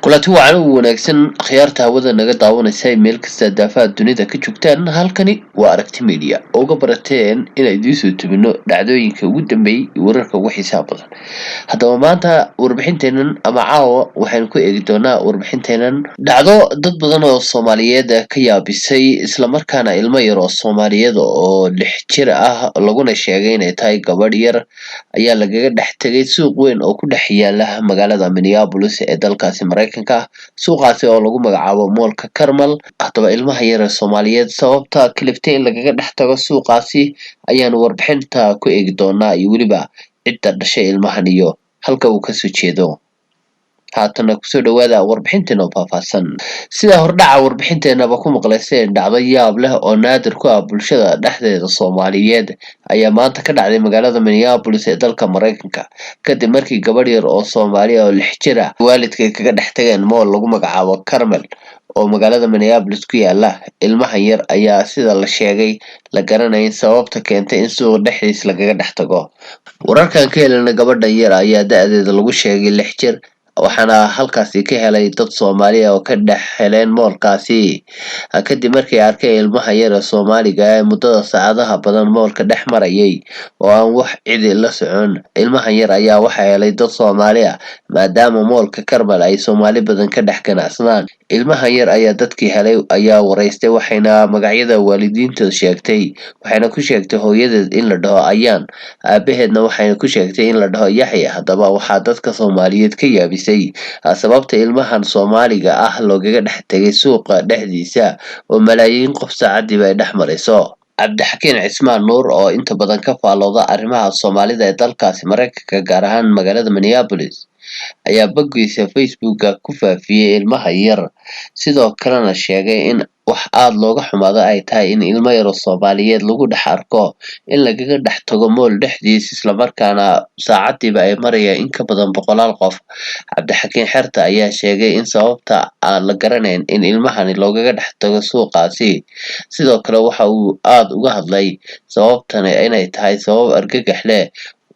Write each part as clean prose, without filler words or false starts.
Kulanti wacan u wanaagsan, akhyaarta hawada naga daawanaysa ee meel kasta daafaha dunida ka joogtaan. Halkani waa Aragti Media oo uga barateen inaan idiin soo tubino dhacdooyinka ugu dambeeyay iyo wararka ugu xiisaha badan. Haddaba maanta warbixinteenan ama caawa waxaynu ku eegi doonaa warbixinteenan dhacdo dad badan oo Soomaaliyeed ka yaabisay, islamarkaana ilmo yar oo Soomaaliyeed oo 6 jir ah, laguna sheegay inay tahay gabadh yar, ayaa lagaga dhex tegay suuq weyn oo ku dhex yaala magaalada Minneapolis ee dalkaasi Maraykanka, suuqaasi oo lagu magacaabo moolka Karmel. Haddaba ilmaha yar ee Soomaaliyeed sababta kaliftay in lagaga dhex tago suuqaasi ayaanu warbixinta ku eegi doonaa, iyo weliba cidda dhashay ilmahan iyo halka uu kasoo jeedo. Haatana kusoo dhawaada warbixinteena oo faahfaahsan. Sida hordhaca warbixinteenaba ku maqlayseen, dhacdo yaab leh oo naadir ku ah bulshada dhexdeeda Soomaaliyeed ayaa maanta ka dhacday magaalada Minneapolis ee dalka Maraykanka, kadib markii gabadh yar oo Soomaaliya oo 6 jir ah waalidkay kaga dhex tageen mool lagu magacaabo Karmel oo magaalada Minneapolis ku yaala. Ilmahan yar ayaa, sida la sheegay, la garanayn sababta keentay in suuqa dhexdiis lagaga dhex tago. Wararkan ka helana, gabadhan yar ayaa da-deeda lagu sheegay 6 jir, waxaana halkaasi ka helay dad Soomaaliya oo ka dhex heleen moolkaasi, kadib markay arkeen ilmaha yar ee Soomaaliga ee muddada saacadaha badan moolka dhex marayay oo aan wax cidi la socon. Ilmahan yar ayaa waxaa helay dad Soomaali ah, maadaama moolka Karmel ay Soomaali badan ka dhex ganacsadaan. Ilmahan yar ayaa dadkii helay ayaa waraystay, waxayna magacyada waalidiintood sheegtay, waxayna ku sheegtay hooyadeed in la dhaho Ayaan, aabaheedna waxayna ku sheegtay in la dhaho Yaxya. Haddaba waxaa dadka Soomaaliyeed ka yaabisay sababta ilmahan Soomaaliga ah loogaga dhex tegay suuqa dhexdiisa oo malaayiin qof saacadiiba ay dhex marayso. Cabdixakiin Cismaan Nuur oo inta badan ka faallooda arrimaha Soomaalida ee dalkaasi Maraykanka, gaar ahaan magaalada Minneapolis, ayaa boggiisa Facebooka ku faafiyey ilmaha yar, sidoo kalena sheegay in wax aada looga xumaado ay tahay in ilmo yar oo Soomaaliyeed lagu dhex arko in lagaga dhex tago mool dhexdiis, islamarkaana saacadiiba ay marayaan in ka badan boqolaal qof. Cabdixakiin Xerta ayaa sheegay in sababta aan la garanayn in ilmahani loogaga dhex tago suuqaasi. Sidoo kale waxa uu aada uga hadlay sababtani inay tahay sabab argagax leh,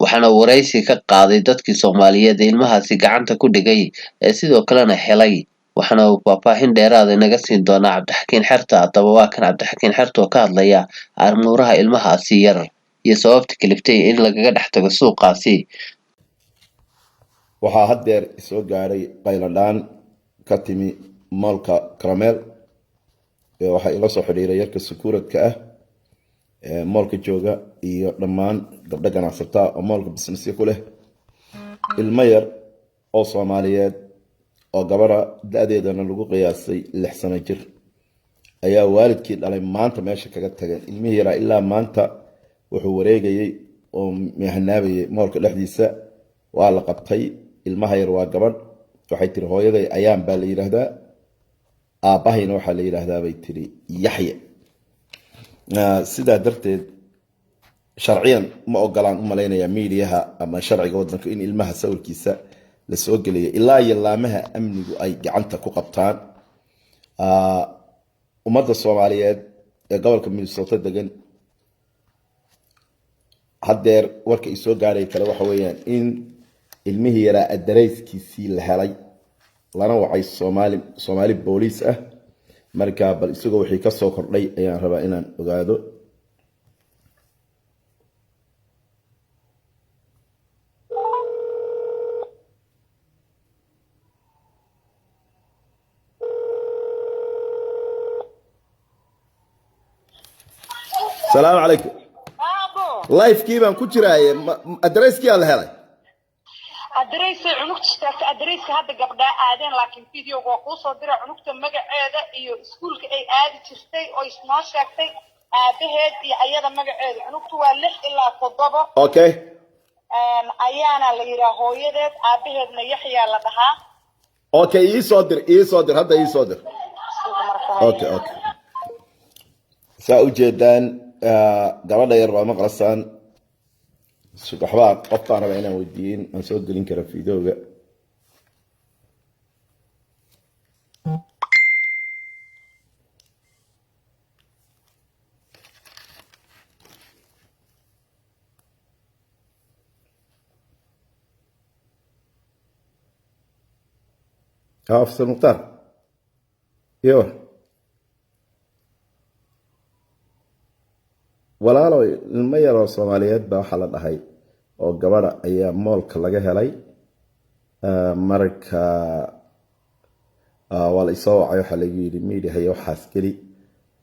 waxaana waraysi ka qaaday dadkii Soomaaliyeed ee ilmahaasi gacanta ku dhigay ee sidoo kalena helay, waxaana uu faahfaahin dheeraada inaga siin doonaa Cabdixakiin Xerta. Haddaba waa kan Cabdixakiin Xerta oo ka hadlaya armuuraha ilmahaasi yar iyo sababta kaliftay in lagaga dhex tago suuqaasi. Waxaa haddeer isoo gaadhay qayladhaan ka timi moolka Karmel. Waxaa ila soo xidhiiray yarka security-ga ah ee moolka jooga iyo dhammaan gabdho ganacsataa oo moolka businessya ku leh. Ilmo yar oo Soomaaliyeed oo gabadha da-deedana lagu qiyaasay 6 sano jir ayaa waalidkii dhalay maanta meesha kaga tageen. Ilmihii yaraa ilaa maanta wuxuu wareegayey oo mehanaabayay moolka dhexdiisa. Waa la qabtay. Ilmaha yar waa gabadh. Waxay tiri, "Hooyaday Ayaan baa la yidhaahdaa, aabbahayna waxaa la yidhaahdaa," bay tiri, "Yaxye." Sidaa darteed sharciyan ma ogolaan u malaynayaa miidiyaha ama sharciga wadanka in ilmaha sawirkiisa lasoo geliyo ilaa iyo laamaha amnigu ay gacanta ku qabtaan. Ummadda Soomaaliyeed ee gobolka Minnesota degan, haddeer warka isoo gaaraya kale waxa weeyaan in ilmihii yaraa adareyskiisii la helay, lana wacay Soomaali booliis ah. Marka bal isagoo wixii kasoo kordhay ayaan rabaa inaan ogaado. Salaamu calaykum. Live-kii baan ku jiraaye, adareyskii aa la helay? Adareysa cunugta sheegtay, adareyska hadda gabdhaa aadeen, laakiin videoga waa kuu soo diray. Cunugta magaceeda iyo iskuulka ay aadi jirtay oo isnoo sheegtay, aabaheed iyo ayada magaceeda. Cunugtu waa 6 ilaa 7. Ayaana la yidhaha hooyadeed, aabaheedna Yaxyaa la dhahaa. Okay, ii soo dir, ii soo dir hadda, ii soo dir. Okay, saa ujeedaan, gabadha yar waa maqlasaan. Waxbaa qof baan rabaa inaan weydiiyin aan soo gelin kara videoga. Officer Mukhtaar iyo walaalo, ilmo yaroo Soomaaliyeed baa waxaa la dhahay oo gabadha ayaa mall-ka laga helay. Marka waa la isoo wacay, waxaa lagu yidhi media-haya waxaas geli.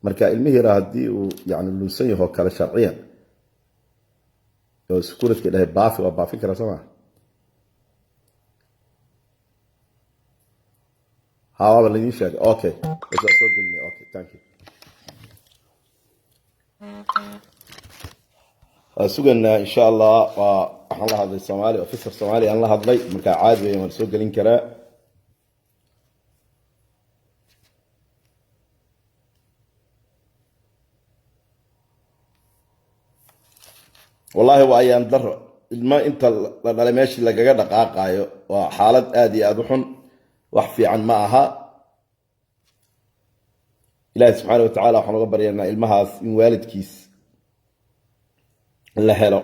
Marka ilmihii yaraa haddii uu yani lunsan yaho kale sharciyan oo security dhahay baafi, waa baafin karaa, soo maa? Ha, waaba laidin sheegay. Okay, bas waa soo gelinay. Okay, thank you. Waa suganaa insha Allah. Waa waxaan la hadlay Soomaali officer, Soomaali aan la hadlay. Marka caadi weyan, waan soo gelin karaa. Wallahi waa ayaan daro, ilmo inta la dhalay meeshii lagaga dhaqaaqaayo. Waa xaalad aada iyo aada u xun, wax fiican ma aha. Ilaahi subxaana wa tacala waxaan uga baryanaa ilmahaas in waalidkiis la helo.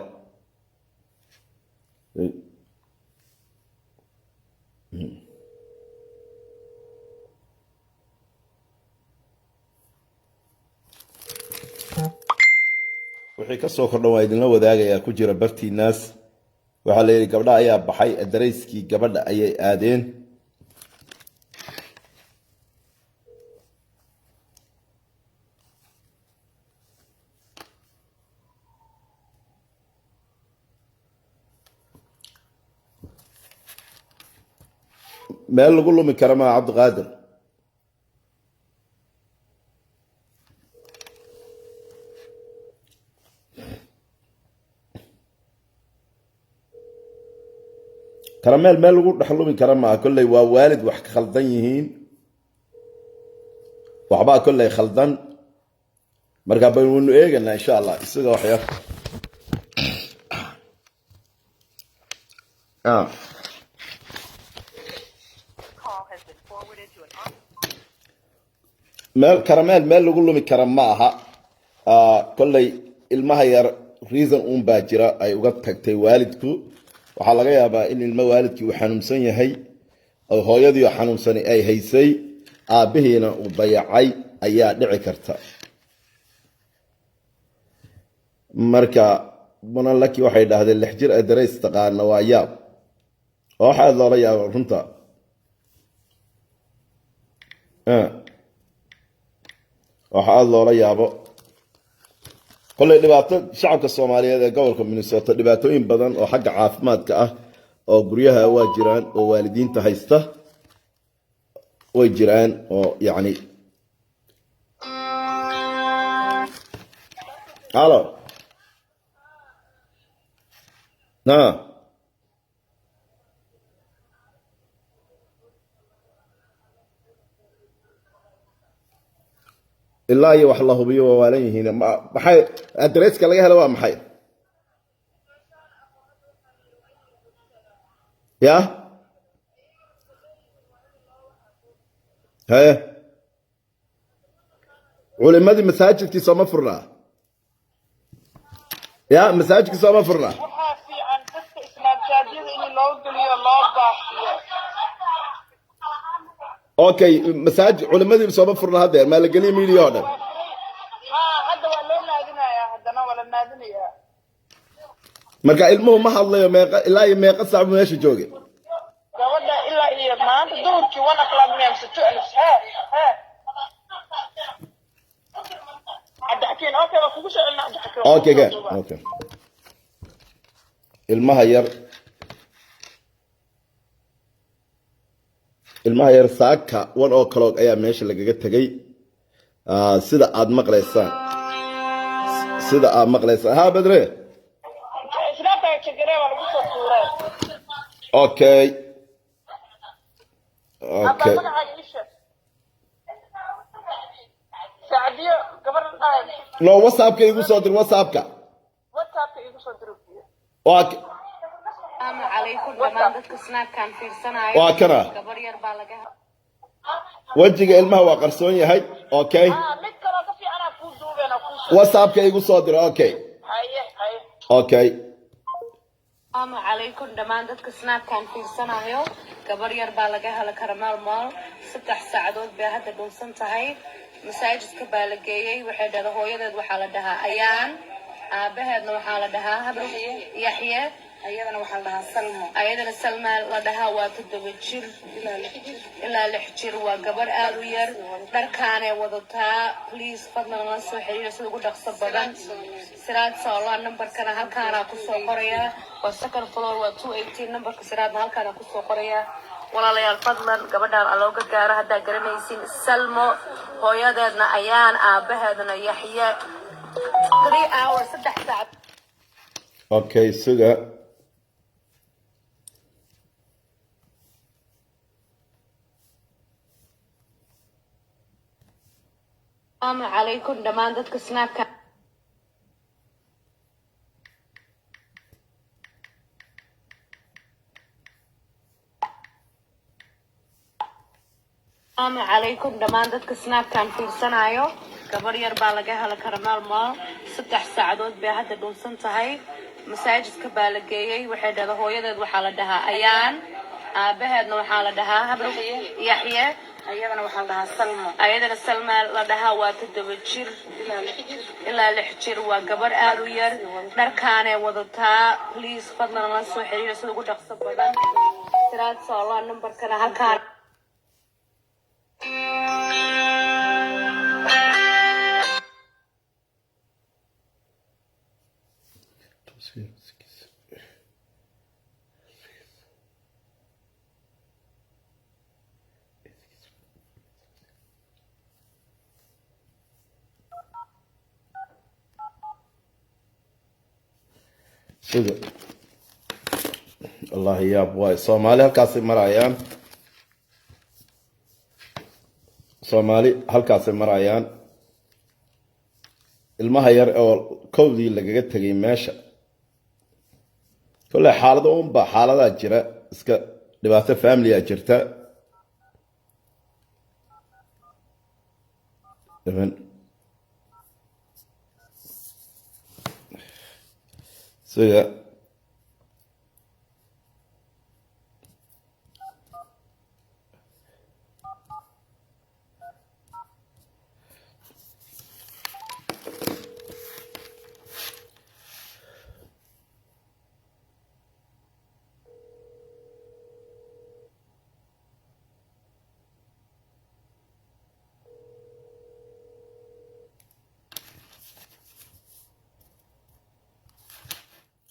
Wixii ka soo kordhan waa idinla wadaagayaa. Ku jira bartiinaas. Waxaa la yidhi gabdha ayaa baxay, adarayskii gabadha ayay aadeen. Meel lagu lumi kara maa, Cabdiqaadir. Karameel meel lagu dhex lumi kara maaha. Kolley waa waalid wax ka khaldan yihiin, waxbaa kolley khaldan. Marka baynu eeganaa insha Allah isaga waxyar. Call has been forwarded to an Meel Karameel meel lagu lumi kara ma aha. Kolley ilmaha yar reason uun baa jira ay uga tagtay waalidku. Waxaa laga yaabaa in ilmo waalidkii uu xanuunsan yahay oo hooyadii oo xanuunsani ay haysay, aabbihiina uu dayacay ayaa dhici karta. Marka Munalaki waxay dhahdeen 6 jir adarays taqaana, waa yaab oo waxaa aada loola yaaba runta. Waxa aada loola yaabo kolley dhibaato shacabka Soomaaliyeed ee gobolka Minnesota, dhibaatooyin badan oo xagga caafimaadka ah oo guryaha waa jiraan oo waalidiinta haysta way jiraan oo yacni. Halo, na ilaa iyo wax la hubiyo waa waalan yihiin. Maxay adresska laga helo? Waa maxay ya haye? Culimadii masaajidkii sooma furnaa? Ya, masaajidkii sooma furnaa? Waxaa fiican dadka Snapchatyada in loo geliyo, loo baafiyo. Okay, masaajid culimadii sooma furna haddeer? Maa la geliya media oo dhan? Ha, hadda waa loo naadinayaa, haddana waa la naadinayaa. Marka ilmuhu ma hadlayo? Meeqa ilaa iyo meeqa saac buu meesha joogay? Gabadha ilaa iyo maanta duhurkii 1 o'clock miya mise 12? He Cabdixakiin, okay, waa kugu soo celina, Cabdixakiin. Okay, good. Okay, ilmaha yar saaka 1 o'clock ayaa meesha lagaga tegay. Sida aad maqlaysaan, sida aad maqlaysaan. Ha, Badre. Snapka jagare waa lagu soo tuuray. Okay. Abba. Okay. Magacaaga ii sheeg. Sacdiyo gabadhan dhahay. No, WhatsAppka igu soo dir, WhatsAppka. WhatsAppka igu soo diro biyo. Waa Asalaamu calaykum dhammaan dadka Snapkan fiirsanayo. Waa kana. Gabar yar baa laga Wejiga ilmaha waa qarsoon yahay. Okay. Ah, mid kaloo ka fiicanaa kuu duubeena kuu soo. WhatsAppka igu soo dir, okay. Haye, haye. Okay. Asalaamu calaykum dhammaan dadka Snapkan fiirsanayo. Gabar yar baa laga helay Karmel Mall. 3 saacadood bay hadda dhunsan tahay. Masaajidka baa la geeyey. Waxay dhahday hooyadeed waxaa la dhahaa Ayaan, aabaheedna waxaa la dhahaa Habr Yaxye. Ayadana waxaa la dhahaa Salmo. Ayadana Salma la dhahaa. Waa 7 jir ilaa 6 jir. Waa gabar aad u yar. Dharkaanay wadataa. Please, fadlan la soo xiriira sida ugu dhaqso badan. Siraad Sola, nambarkana halkaanaa kusoo qoraya. Waa second floor, waa 218. Nambarka Siraadna halkaanaa kusoo qoraya. Walaalayaal, fadlan gabadhaan alooga gaaro haddaa garanaysin. Salmo, hooyadeedna Ayaan, aabaheedna Yaxye. 3 hours, 3 saac. Okay, suga. Asalaamu calaykum dhammaan dadka Snapka. Asalaamu calaykum dhammaan dadka Snapkan fiirsanayo. Gabar yar baa laga helay Karmel Mall. 3 saacadood bay hadda dhunsan tahay. Masaajidka baa la geeyey. Waxay dhahday hooyadeed waxaa la dhahaa Ayaan, aabaheedna waxaa la dhahaa Habr Yaxye. Ayadana waxaa la dhahaa Salmo. Ayadana Salma la dhahaa. Waa 7 jir ilaa 6 jir. Waa gabar aad u yar. Dharkaanay wadataa. Please, fadlan la soo xiriira sida ugu dhaqso badan. Siraad Sola, nambarkana halkaan. Suga. Wallahi yaab waay. Soomaali halkaasay marayaan. Soomaali halkaasay marayaan. Ilmaha yar oo kowdii lagaga tegay meesha, kolley xaalado unba xaaladaa jira, iska dhibaato family-a jirta. Suga.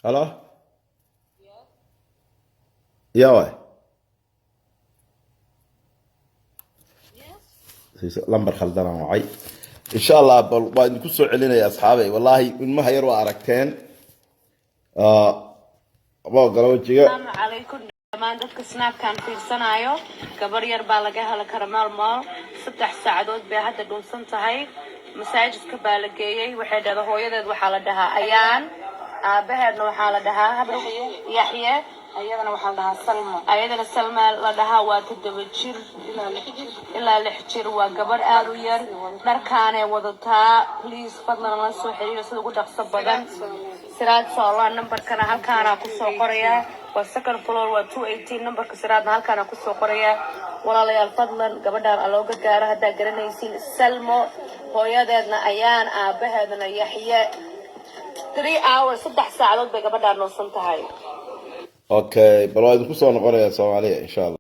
Halo, ya waay, lambar khaldanaan wacay. Insha Allah bal waa idinku soo celinaya, asxaabay. Wallaahi ilmaha yar waa aragteen. Ma ogola wejiga. Asalaamu calaykum dhammaan dadka Snapkan fiirsanayo. Gabar yar baa laga helay Karmel Mall. 3 saacadood bay hadda dhunsan tahay. Masaajidka baa la geeyey. Waxay dhahday hooyadeed waxaa la dhahaa Ayaan, aabaheedna waxaa la dhahaa Habr Yaxye. Ayadana waxaa la dhahaa Salmo. Ayadana Salma la dhahaa. Waa 7 jir ilaa 6 jir. Waa gabar aad u yar. Dharkaanay wadataa. Please, fadlan la soo xiriira sida ugu dhaqso badan. Siraad Sola, nambarkana halkaanaa kusoo qoraya. Waa second floor, waa 218. Nambarka Siraadna halkaanaa kusoo qoraya. Walaalayaal, fadlan gabadhaan alooga gaaro haddaa garanaysin. Salmo, hooyadeedna Ayaan, aabaheedna Yaxye. 3 hours, 3 saacadood bay gabadhaan noosan tahay. Okay, bal waa idinku soo noqonaya, Soomaaliya, insha Allah.